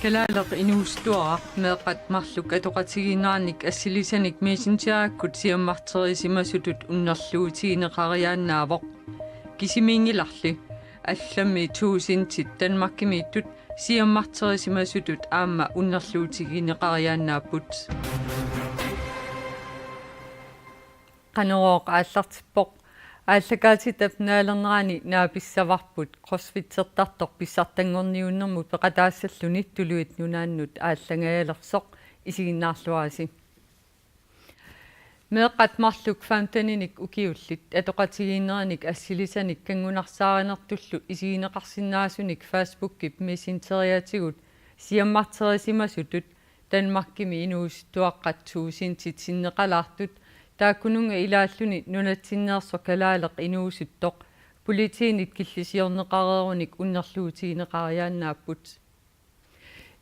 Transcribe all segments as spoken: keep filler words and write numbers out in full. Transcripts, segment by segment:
Kalaaleq inuusuttuaraq meeqqat marluk atoqatigiinnerannik assilisanik Messengerikkut siammarterisimasutut unnerluutigineqariaannaavoq. Kisimiinngilarli allammi tuusintit Danmarkimiittut siammarterisimasutut aamma unnerluutigineqariaannaapput. Qanorooq aallartippoq. Aallakaatitap naalernerani naapissavarput crossfitsertartoq pissartanngorniunnermut peqataassalluni Tuluit Nunaannut aallangaajalersoq, isiginnaarluarisi. Meeqqat marluk femteninik ukiullit atoqatigiinneranik assilisanik kanngunarsaarinertullu isigineqarsinnaasunik Facebookip Messengeriatigut siammarterisimasutut Danmarkimi inuusuttuaqqat tuusintit sinneqalaartut, taakkununnga ilaalluni nunatsinneersoq kalaaleq inuusuttoq politiinit killisiorneqareerunik unnerluutigineqariaannaapput.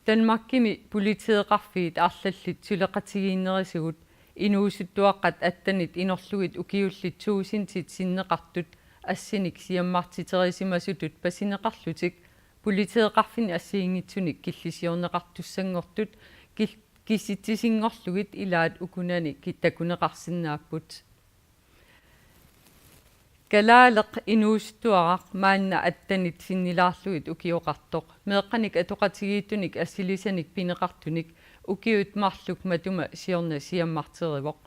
Danmarkimi politeeqarfiit arlallit suleqatigiinnerisigut inuusuttuaqqat attenit inorlugit ukiullit tuusintit sinneqartut assinik siammartiterisimasutut pasineqarlutik politeeqarfinni assigiinngitsunik killisiorneqartussanngortut kil-, kisitsisinngorlugit ilaat ukunani ki-, takuneqarsinnaapput. Kalaaleq inuusuttuaraq maanna attenit sinnilaarlugit ukioqartoq meeqqanik atoqatigiittunik assilisanik pineqartunik ukiut marluk matuma siorna siammarterivoq.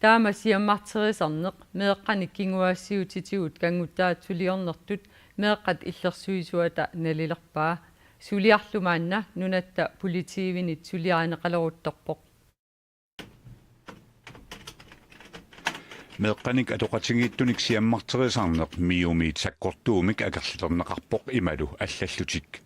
Taama siammarterisarneq meeqqanik kinguaassiuutitigut kannguttaatsuliornertut meeqqat illersuisuata nalilerpaa. Suliarlu maanna nunatta politiivinit suliarineqaleruttorpoq. Meeqqanik atoqatigiittunik siammarterisarneq MIO-miit sakkortuumik akerlilerneqarpoq imalu allallutik.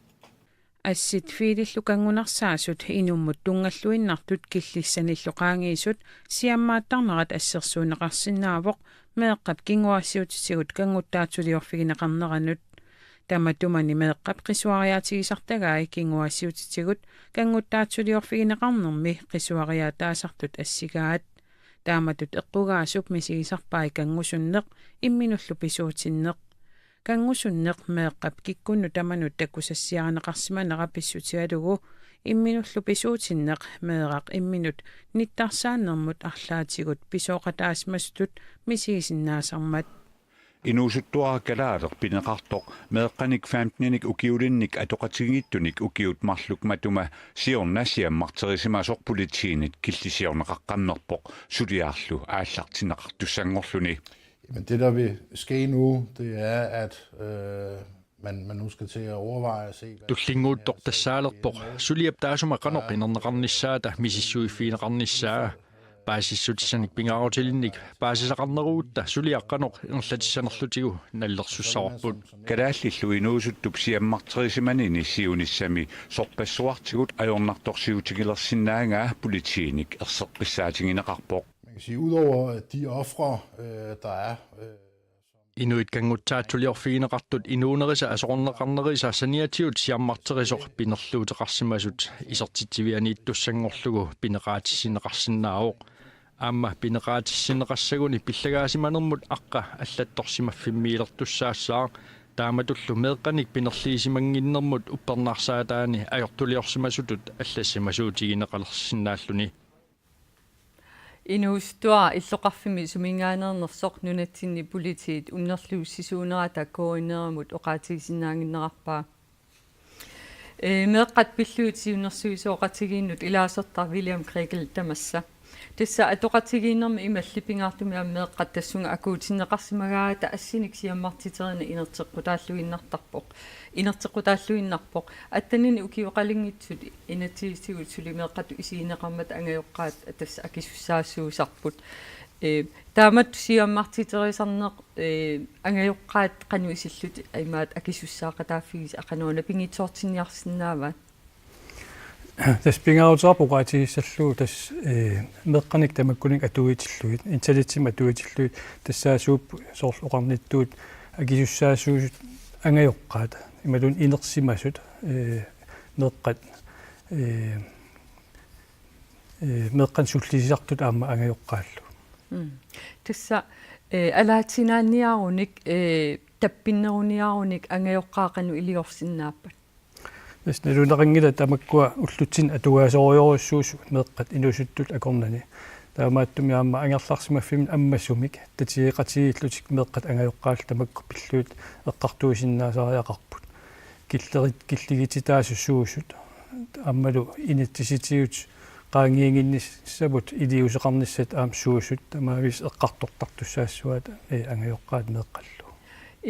Assit fiilillu kanngunarsaasut inummut tunngalluinnartut killissanillu qaangiisut siammaattarnerat assersuunneqarsinnaavoq meeqqap kinguaassiuutitigut kannguttaatsuliorfigineqarneranut. Tamatumani meeqqap qisuariaatigisartagai kinguaassiuutitigut kannguttaatsuliorfigineqarnermi qisuariaataasartut assigaat. Taamatut eqqugaasup misigisarpai kanngusunneq imminullu pisuutinneq. Kanngusunneq meeqqap kikkunnut tamanut takusassiarineqarsimanera pissutigalugu imminullu pisuutinneq meeraq imminut nittarsaannermut arlaatigut pisooqataasimasutut misigisinnaasarmat. Inuusuttuaraq kalaaleq pineqartoq meeqqanik femteninik ukiulinnik atoqatigiittunik ukiut marluk matuma siorna siammarterisimasoq politiinit killisiorneqaqqammerpoq suliarlu aallartinneqartussanngorluni. Jamen det, der vil ske nu, det er, at øh, man, man nu skal til at overveje og se, hvad Tullinnguuttoq tassaalerpoq suliap taassuma qanoq inerneqarnissaata misissuiffigineqarnissaa. Paasissutissanik pingaarutilinnik paasisaqarnerugutta suliaq qanoq ingerlatissanerlutigu nalilersussavarput. Kalaallillu inuusuttup siammarterisimanini siunissami sorpassuartigut ajornartorsiutigilersinnaangaa politiinik erseqqissaatigineqarpoq. Man kan sige, udover de ofre, øh, der er, øh, Inuit kannguttaatsuliorfigineqartut inuunerisa aserorneqarnerisa saniatigut siammarterisoq pinerluuteqarsimasut isertitsivianiittussanngorlugu pineqaatissinneqarsinnaavoq. Aamma pineqaatissinneqassaguni pillagaasimanermut aqqa allattorsimaffimmiilertussaassaaq, taamatullu meeqqanik pinerliisimannginnermut uppernarsaataani ajortuliorsimasutut allassimasuutigineqalersinnaalluni. Inuusuttuaraq illoqarfimmi suminngaanneernersoq nunatsinni politiit unnerluussisuunerata K N R-imut oqaatigisinnaannginnerarpaa. Ee, meeqqat pillugit siunnersuisoqatigiinnut ilaasortaq William Kregel tamassa. Tassa atoqatigiinnermi imalli pingaartumik aamma meeqqat tassunga akuutinneqarsimagaata assinik siammartiterina inerteqqutaalluinnartarpoq. Inerteqqutaalluinnarpoq. Atteninik ukioqalinngitsut inatsisitigut suli meeqqatut isigineqarmata angajoqqaat tassa akisussaassuusarput. Ee, taamatut siammartiterisarneq, ee, angajoqqaat qanoq isillutik imaattoq akisussaaqataaffigisat qanoq napinngitsisortinniarsinnaavaat? Tassa pingaaruteqarpoq oqaatigissallugu tassa, ee, meeqqanik tamakkununnga atuitillugit, internetsimut atuitillugit, tassaasuupput soorlu oqarnittut akisussaassuusut angajoqqaat, imaluunniit inersimasut, ee, meeqqat, ee, ee, meeqqanik sullisisartut aamma angajoqqaallu. Mm. Tassa, ee, alaatsinaanniarunik, ee, tappinneruniarunik angajoqqaat qanoq iliorsinnaappat? Tassa naluneqanngilaq tamakkua ullutsinni atugaasorujorujussuusut meeqqat inuusuttut akornanni. Taamaattumik aamma angerlarsimaffimmi ammasumik tatigeqatigiillutik meeqqat angajoqqaallu tamakku pillugit eqqartuisinnaasariaqarput. Killerit killigititaasut suusut aammalu inatsisitigut qaangiinnginnissamut iliuuseqarnissat aamma suusut tamaavisa eqqartortartussaassavaat, ee, angajoqqaat meeqqallu.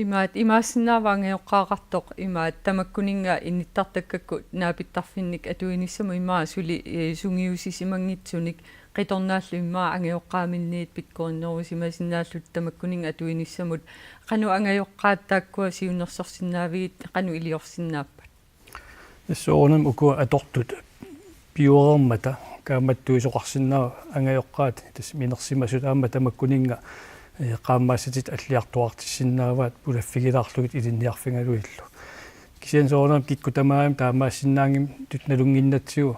Imaat, imaassinnaavoq angajoqqaaqartoq, imaat, tamakkuninnga inittartakkakku naapittarfinnik atuinissamut immaqa suli, ee, sungiusisimanngitsunik qitornaallu immaqa angajoqqaaminniit pikkorinnerusimasinnaallutik tamakkuninnga atuinissamut. Qanoq angajoqqaat taakkua siunnersorsinnaavigit, qanoq iliorsinnaappat? Soorunami ukua atortut piuereermata kaammattuisoqarsinnaavoq angajoqqaat, tassa minersimasut aamma tamakkuninnga, ee, qaammaassatit alliartuaartissinnaavaat pulaffigilaarlugit ilinniarfigalugillu. Kisianni soorunami kikkut tamarmik taamaassinnaanngitsut nalunnginnatsigu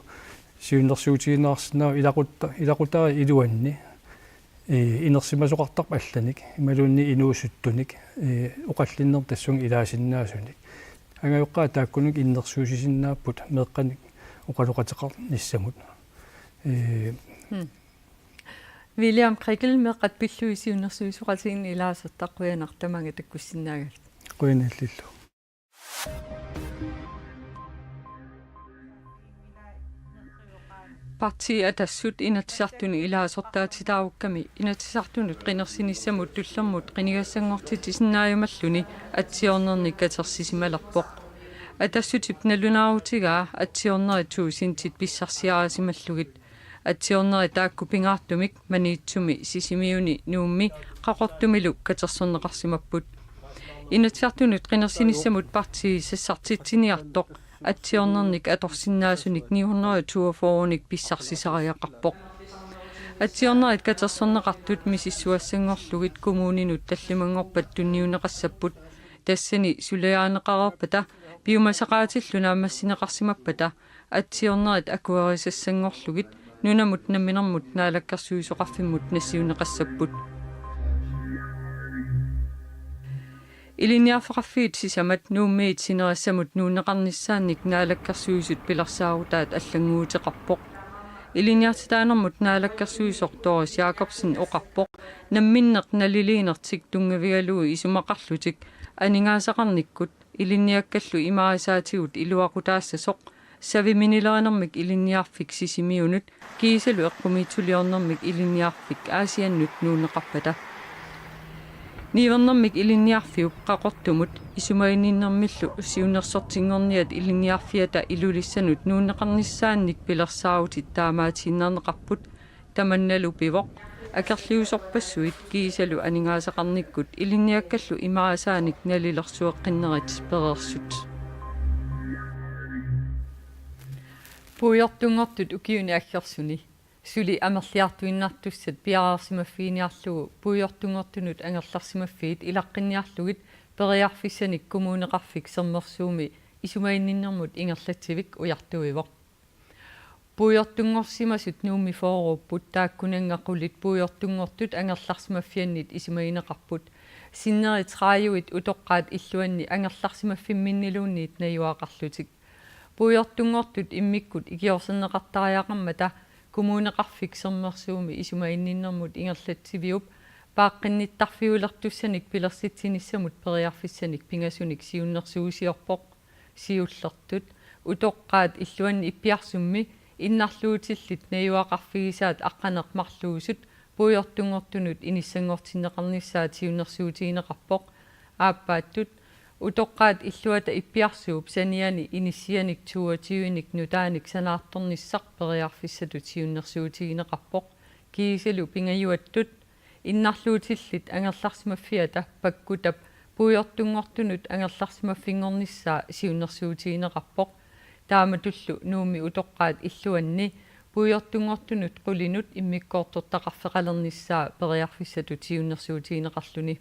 siunnersuutigineqarsinnaavoq ilaqutta-, ilaqutariit iluanni, ee, inersimasoqartarput allanik, imaluunniit inuusuttunik, ee, oqallinnermut tassunga ilaasinnaasunik. Angajoqqaat taakkununnga innersuussisinnaapput meeqqanik oqaloqateqarnissamut. Ee, Hmm. William Krekel, meeqqat pillugit siunnersuisoqatigiinneq ilaasortaq, qujanaq tamaanga takkussinnaagavit. Qujanarlillu. Partii Atassut Inatsisartuni ilaasortaatitaarukkami Inatsisartunut qinersinissamut tullermut qinigassanngortitsisinnaajummalluni atsiornernik katersisimalerpoq. Atassutip nalunaarutigaa atsiornerit tuusintit pissarsiarisimallugit. Atsiornerit taakku pingaartumik Maniitsumi, Sisimiuni, Nuummi Qaqortumilu katersorneqarsimapput. Inatsisartunut qinersinissamut partii sassartitsiniartoq atsiornernik atorsinnaasunik ni hundrede toogfyrrenik pissarsisariaqarpoq. Atsiornerit katersorneqartut misissuassanngorlugit kommuninut tallimanngorpat tunniunneqassapput. Tassani suliarineqareerpata piumasaqaatillu naammassineqarsimappata atsiornerit akuerisassanngorlugit nunamut namminermut naalakkersuisoqarfimmut nassiunneqassapput. Ilinniarfeqarfiit sisamat Nuummiit sinerissamut nuunneqarnissaannik naalakkersuisut pilersaarutaat allannguuteqarpoq. Ilinniartitaanermut naalakkersuisoq Doris Jakobsen oqarpoq namminneq naliliinertik tunngavigalugu isumaqarlutik aningaasaqarnikkut ilinniakkallu imarisaatigut iluaqutaassasoq, saviminilerinermik ilinniarfik Sisimiunut kiisalu eqqumiitsuliornermik ilinniarfik Aasiannut nuunneqarpata. Niuernermik ilinniarfiup Qaqortumut isumaginninnermillu siunnersortinngorniat ilinniarfiata Ilulissanut nuunneqarnissaannik pilersaarutit taamaatiinnarneqarput. Tamannalu pivoq akerliusorpassuit kiisalu aningaasaqarnikkut ilinniakkallu imarisaanik nalilersueqqinnerit pereersut. Puigortunngortut ukiuni aggersuni suli amerliartuinnartussat piareersimaffiginiarlugu puigortunngortunut angerlarsimaffiit ilaqqinniarlugit periarfissanik Kommuneqarfik Sermersuumi isumaginninnermut ingerlatsivik ujartuivoq. Puigortunngorsimasut Nuummi fyrreupput, taakkunannga qulit puigortunngortut angerlarsimaffiannit isumagineqarput. Sinneri tredivet utoqqaat illuanni angerlarsimaffimminniluunniit najugaqarlutik. Puigortunngortut immikkut ikiorserneqartariaqarmata Kommuneqarfik Sermersuumi isumaginninnermut ingerlatsiviup paaqqinnittarfiulertussanik pilersitsinissamut periarfissanik pingasunik siunnersuusiorpoq. Siullertut utoqqaat illuanni Ippiarsummi innarluutillit najugaqarfigisaat aqqaneq-marluusut puigortunngortunut inissanngortinneqarnissaat siunnersuutigineqarpoq. Aappaattut utoqqaat illuata Ippiarsuup saniani inissianik toogtyvenik nutaanik sanaartornissaq periarfissatut siunnersuutigineqarpoq. Kiisalu pingajuattut innarluutillit angerlarsimaffiata Pakkutap puigortunngortunut angerlarsimaffinngornissaa siunnersuutigineqarpoq. Taamatullu Nuummi utoqqaat illuanni puigortunngortunut qulinut immikkoortortaqarfeqalernissaa periarfissatut siunnersuutigineqarluni.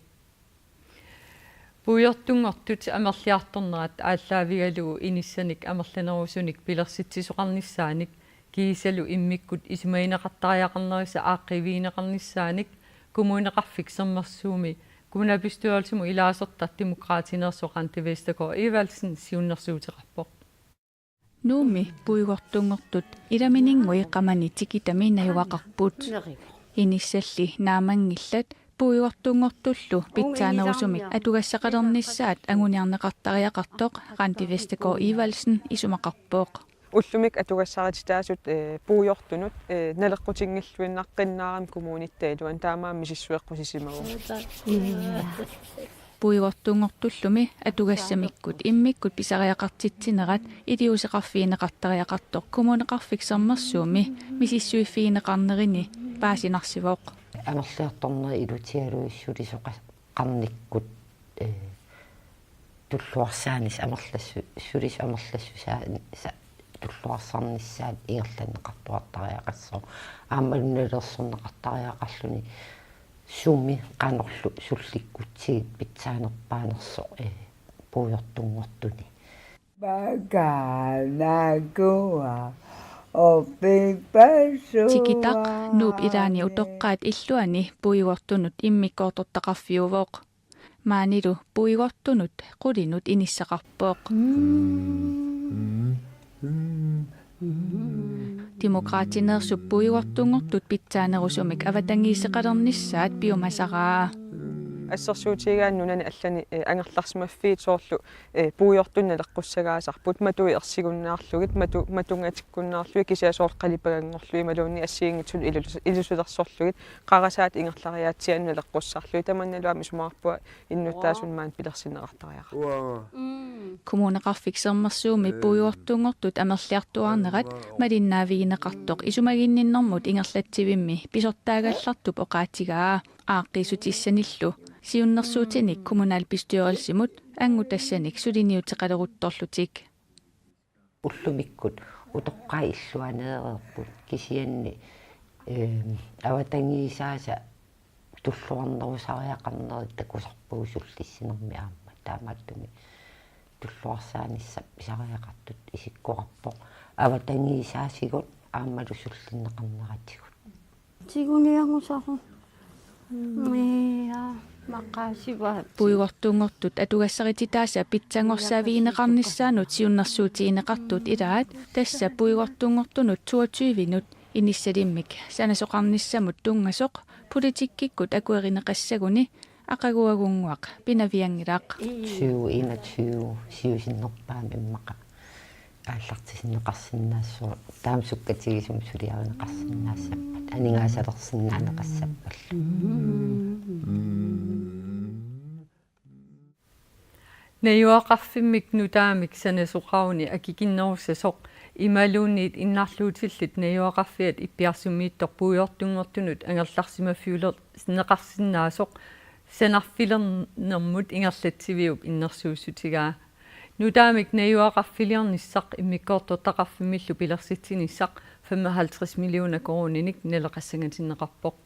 Puigortunngortut amerliartornerat aallaavigalugu inissanik amerlanerusunik pilersitsisoqarnissaanik kiisalu immikkut isumagineqartariaqarnerisa aaqqiivigineqarnissaanik Kommuneqarfik Sermersuumi kommunalbestyrelsimut ilaasortaq Demokraatineersoq Randi Vestergaard Evaldsen siunnersuuteqarpoq. Nuummi puigortunngortut ilamininngui qamani tikitami najugaqarput. Inissalli naamanngillat puigortunngortullu pitsaanerusumik atugassaqalernissaat anguniarneqartariaqartoq Randi Vestergaard Evaldsen isumaqarpoq. Ullumi atugassarititaasut, eh, puigortunut, eh, naleqqutinngilluinnaqqinnaarami kommunitta iluani taamaammat misissueqqusisimavoq. Puigortunngortullumi atugassamikkut immikkut pisariaqartitsinerat iliuuseqarfigineqartariaqartoq Kommuneqarfik Sermersuumi misissuiffigineqarnerini paasinarsivoq. Amerliartornerit ilutigalugit sulisoqarnikkut, eh, tulluarsaanissat amerlassu-, sulisut amerlassusaanissat tulluarsarnissaat ingerlanneqartuartariaqassaaq. Aammalu nalilersorneqartariaqarluni sumi qanorlu sullikkutsigit pitsaanerpaanersoq, eh, puigortunngortuni. Tikitaq Nuup ilaani utoqqaat illuani puigortunut immikkoortortaqarfiuvoq. Maanilu puigortunut qulinut inissaqarpoq. Demokraatineersup puigortunngortut pitsaanerusumik avatangiiseqalernissaat piumasaraa. Assersuutigigaanni nunani allani, eh, angerlarsimaffiit soorlu, eh, puigortunut naleqqussagaasarput, matui ersigunnaarlugit, matu-, matunngatikkunnaarlugit, kisianni soorlu qalipakanngorlugit imaluunniit assigiinngitsut ilus-, ilusilersorlugit, qarasaat ingerlariaatsiaannut naleqqussarlugit, tamannalu aamma isumaqarpunga innuttaasunik maani pilersinneqartariaqartoq. Kommuneqarfik Sermersuumi puigortunngortut amerliartuaarnerat malinnaavigineqartoq isumaginninnermut ingerlatsivimmi pisortaagallartup oqaatigaa aaqqiissutissanillu siunnersuutinik kommunalbestyrelsimut angutassanik suliniuteqaleruttorlutik. Ullumikkut utoqqaat illuaneereerput kisianni, ehm, avatangiisaasa tulluarnerusariaqarnerit takusarpagut sullissinermi aamma. Taamaattumik tulluarsaanissaq pisariaqartut isikkoqarpoq avatangiisaasigut aammalu sullinneqarneratigut. Tiguniagusaru. Ia, maqaasivaat. Puigortunngortut atugassarititaasa pitsanngorsaavigineqarnissaannut siunnersuutigineqartut ilaat tassa puigortunngortunut toogtyvenut inissalimmik sanasoqarnissamut tunngasoq politikkikkut akuerineqassaguni aqaguagunnguaq pinavianngilaq. Tyve enogtyve siusinnerpaamik immaqa aallartitinneqarsinnaassooq, taama sukkatigisumik suliarineqarsinnaassappat, aningaasalersinnaaneqassappallu. Najugaqarfimmik nutaamik sanasoqaruni akikinnerussasoq imaluunniit innarluutillit najugaqarfiat ippiarsummiittoq puigortunngortunut angerlarsimaffiulerneqarsinnaasoq sanarfilernermut ingerlatsiviup innersuussutigaa. Nutaamik najugaqarfiliornissaq immikkoortortaqarfimmillu pilersitsinissaq femoghalvtreds millioner koruuninik naleqassangatinneqarpoq.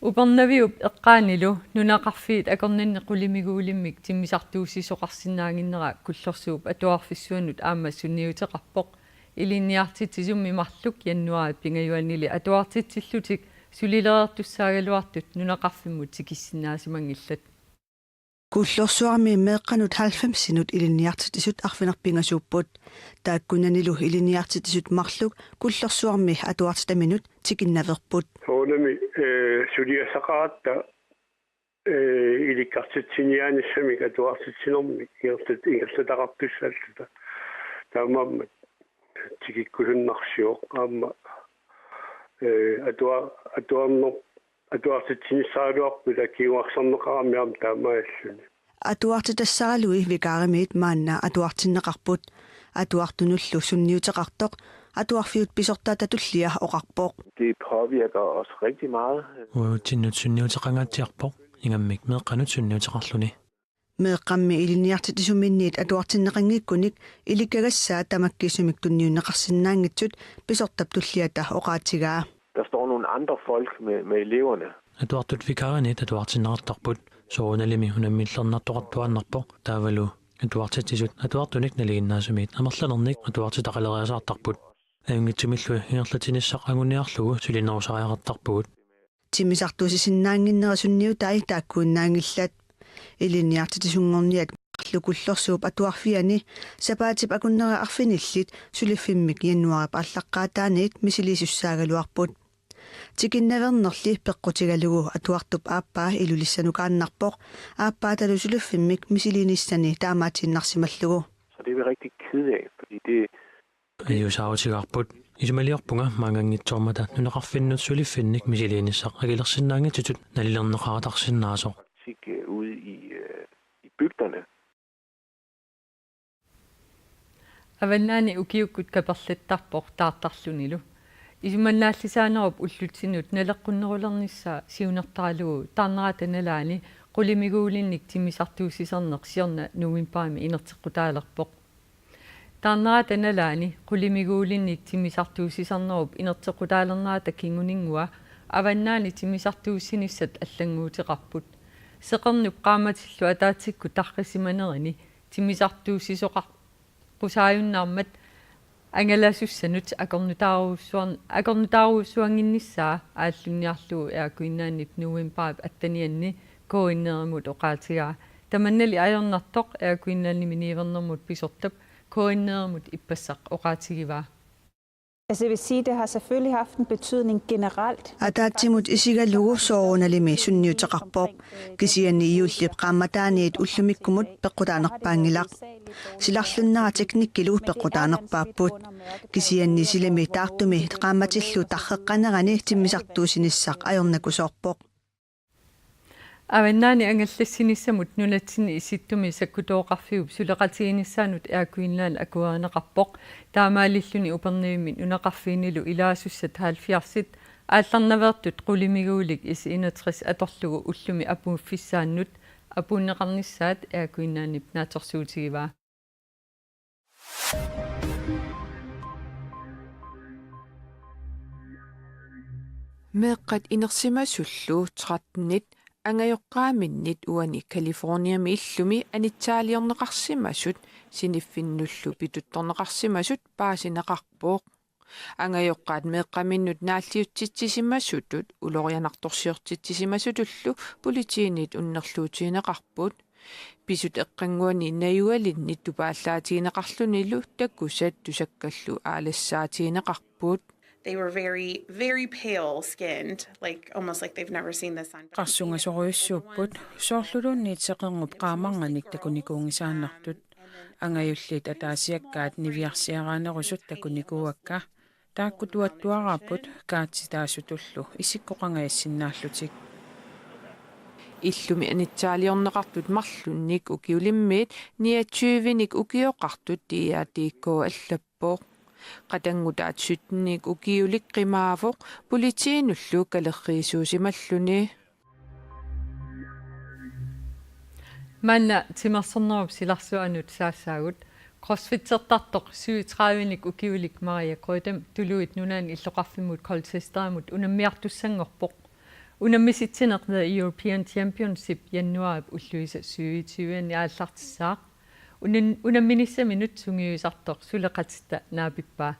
Upernaviup eqqaanilu nunaqarfiit akornanni qulimiguulimmik timmisartuussisoqarsinnaannginnera Kullorsuup Atuarfissuanut aamma sunniuteqarpoq. Ilinniartitsisummi marluk januaarip pingajuanili atuartitsillutik sulilereertussaagaluartut nunaqarfimmut tikissinnaasimanngillat. Kullorsuarmi meeqqanut halvfemsinut ilinniartitsisut arfineq-pingasuupput. Taakkunanilu ilinniartitsisut marluk Kullorsuarmi atuartitaminut tikinnaveerput. Soorunami, eh, suliassaqaratta, eh, ilikkartitsiniaanissamik atuartitsinermik ingerlat-, ingerlataqartussaalluta. Taamaammat tikikkusunnarsivoq aamma, eh, atua-, atuarner-, atuartitsinissaraluarput akiugassarneqarami aamma taamaalluni. Atuartitassaraluit vikarimiit maanna atuartinneqarput. Atuartunullu sunniuteqartoq atuarfiup pisortaata tullia oqarpoq. Det påvirker os rigtig meget. Uagutsinnut sunniuteqangaatsiarpoq, ingammik meeqqanut sunniuteqarluni. Meeqqammi ilinniartitsisuminniit atuartinneqanngikkunik ilikkagassaat tamakkiisumik tunniunneqarsinnaanngitsut pisortap tulliata oqaatigaa. Der står nogle andre folk med, med eleverne. Atuartut vikariniit atuartinneqartarput. Soorunalimi unammillernartoqartuaannarpoq. Taavalu atuartitsisut atuartunik nalinginnaasumiit amerlanernik atuartitaqaleriasaartarput. Ajunngitsumillu ingerlatsinissaq anguniarlugu sulinerusariaqartarpugut. Timmisartuussisinnaannginnera sunniutai taakkuinnaanngillat. Ilinniartitsisunngorniat Qallukullorsuup atuarfiani sapaatip akunnera arfinillit suliffimmik januaarip aallaqqaataaniit misiliisussaagaluarput. Tikinnavernerli peqqutigalugu atuartup aappaa Ilulissanukaannarpoq, aappaatalu suliffimmik misiliinissani taamaatiinnarsimallugu. Så det er vi rigtig ked af, fordi det Ajuusaarutigaarput. Isumaliorpunga maannganngitsoormata nunaqarfinnut suliffinnik misiliinissaq akilersinnaanngitsutut nalilerneqaratarsinnaasoq. Politik, øh, ude i, øh, i bygderne. Avannaani ukiukkut kaperlattarpoq taartarlunilu. Isumannaallisaanerup ullutsinnut naleqqunnerulernissaa siunertaralugu Taarnerata Nalaani qulimiguulinnik timmisartuussisarneq siorna novembarimi inerteqqutaalerpoq. Taarnerata Nalaani qulimiguulinnik timmisartuussisarnerup inerteqqutaalernerata kinguninngua Avannaani timmisartuussinissat allannguuteqarput. Seqernup qaammatillu ataatsikkut tarrissimanerini timmisartuussisoqaqqusaajunnaarmat angalasussanut akornutaarujussuar-, akornutaarujussuannginnissaa aallunniarlugu Air Greenlandip novembarip attenianni K N R-imut oqaatigaa. Tamannali ajornartoq Air Greenlandimi niuernermut pisortap K N R-imut ippassaq oqaatigivaa. Altså, jeg vil sige, det har selvfølgelig haft en betydning generelt. Ataatsimut isigalugu soorunalimi sunniuteqarpoq. Kisianni juullip qaammataaniit ullumikkumut peqqutaanerpaanngilaq. Silarlunnera teknikkilu peqqutaanerpaapput. Kisianni silami taartumi qaammatillu tarreqqanerani timmisartuussinissaq ajornakusoorpoq. Avannaani angallassinissamut nunatsinni Issittumi sakkutooqarfiup suleqatiginissaanut Air Greenland akuerineqarpoq. Taamaalilluni Upernavimmi nunaqarfiinilu ilaasussat halvfjerdsit aallarnaveertut qulimiguulik S enogtres atorlugu ullumi apuuffissaannut apuunneqarnissaat Air Greenlandip naatsorsuutigivaa. Meeqqat inersimasullu trettenit angajoqqaaminnit uani Californiami illumi anitsaaliorneqarsimasut siniffinnullu pituttorneqarsimasut paasineqarpoq. Angajoqqaat meeqqaminnut naalliutsitsisimasutut ulorianartorsiortitsisimasutullu politiinit unnerluutigineqarput. Pisut eqqannguani najugalinnik tupaallaatigineqarlunilu takusat tusakkallu aalassaatigineqarput. They were very, very pale skinned, like, almost like they've never seen the sun. Qarsungasorujussuupput, soorluluunniit seqernup qaamarnganik takunikuunngisaannartut. Angajulliit ataasiakkaat niviarsiaraanerusut takunikuuakka. Taakku tuattuaraapput kaatsitaasutullu isikkoqangajassinnaallutik. Illumi anitsaaliorneqartut marlunnik ukiulimmiit niogtyvenik ukioqartut D R D K allappoq. Qatanngutaat syttenik ukiulik qimaavoq politiinullu kalerriisuusimalluni. Manna timersornerup silarsuanut saassaagut. Crossfitsertartoq syvogtredivenik ukiulik Maria Grødem Tuluit Nunaanni illoqarfimmut Colchesterimut unammiartussanngorpoq. Unammisitsineq The European Championship januaarip ulluisa syvogtyve-anni aallartissaaq. Unan-, unamminissaminut sungiusartoq suleqatitta naapippaa.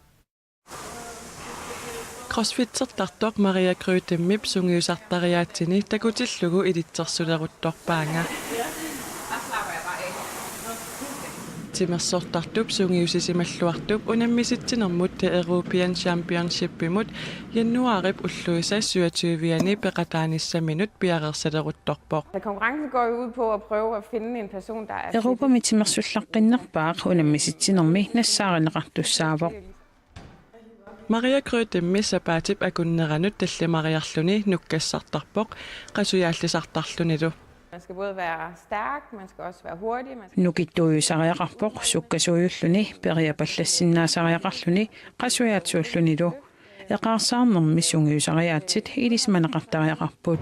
Crossfitsertartoq Maria Grødemip sungiusartariaatsini takutillugu ilitsersuleruttorpaanga. Timersortartup sungiusisimalluartup unammisitsinermut The European Championshipimut januaarip ulluisa syvogtyve-anni peqataanissaminut piareersaleruttorpoq. Så konkurrencen går jo ud på at prøve at finde en person, der er Europami timersullaqqinnerpaaq unammisitsinermi nassaarineqartussaavoq. Maria Grødemi sapaatip akunneranut tallimariarluni nukkassartarpoq qasujaallisartarlunilu. Man skal både være stærk, man skal også være hurtig, man skal Nukittuujusariaqarpoq sukkasuujulluni, periapallassinnaasariaqarluni, qasujaatsuullunilu. Eqaarsaarnermi sungiusariaatsit ilisimaneqartariaqarput.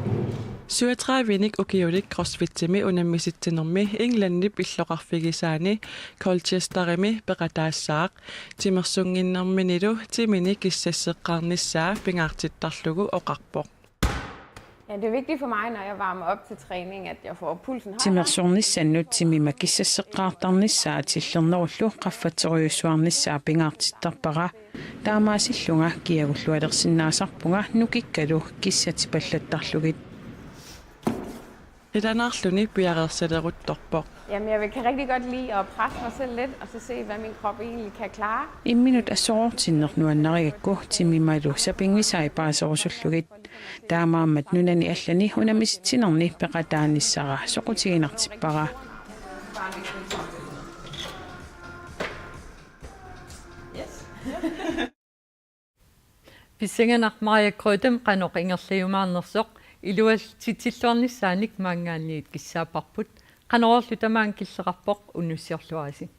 Syvogtredivenik ukiulik crossfitimi unammisitsinermi Englandip illoqarfigisaani Colchesterimi peqataassaaq. Timersunnginnerminilu timini kissasseqqaarnissaa pingaartittarlugu oqarpoq. Ja, det er vigtigt for mig, når jeg varmer op til træning, at jeg får pulsen høj nok. Timersornissannut timima kissasseqqaartarnissaa tillernerullu qaffatserujussuarnissaa pingaartittarpara. Taamaasillunga kiagullualersinnaasarpunga nukikkalu kissatipallattarlugit. Qilanaarluni piareersaleruttorpoq. Jamen, jeg vil- kan rigtig godt lide at presse mig selv lidt, og så se, hvad min krop egentlig kan klare. Imminut assoroortinneq nuannarigakku timmimalu sapinngisai paaserusullugit. Taamaammat nunani allani unamisitsinerni peqataanissara soqutiginartippara. Pissanganaq Maja Kreutzmann qanoq ingerlajumaarnersoq iluatsitsilluarnissaanik maanngaanniit kissaapparput. Qanoq oorlu tamaanga killeqarpoq, unnussiorluarisi.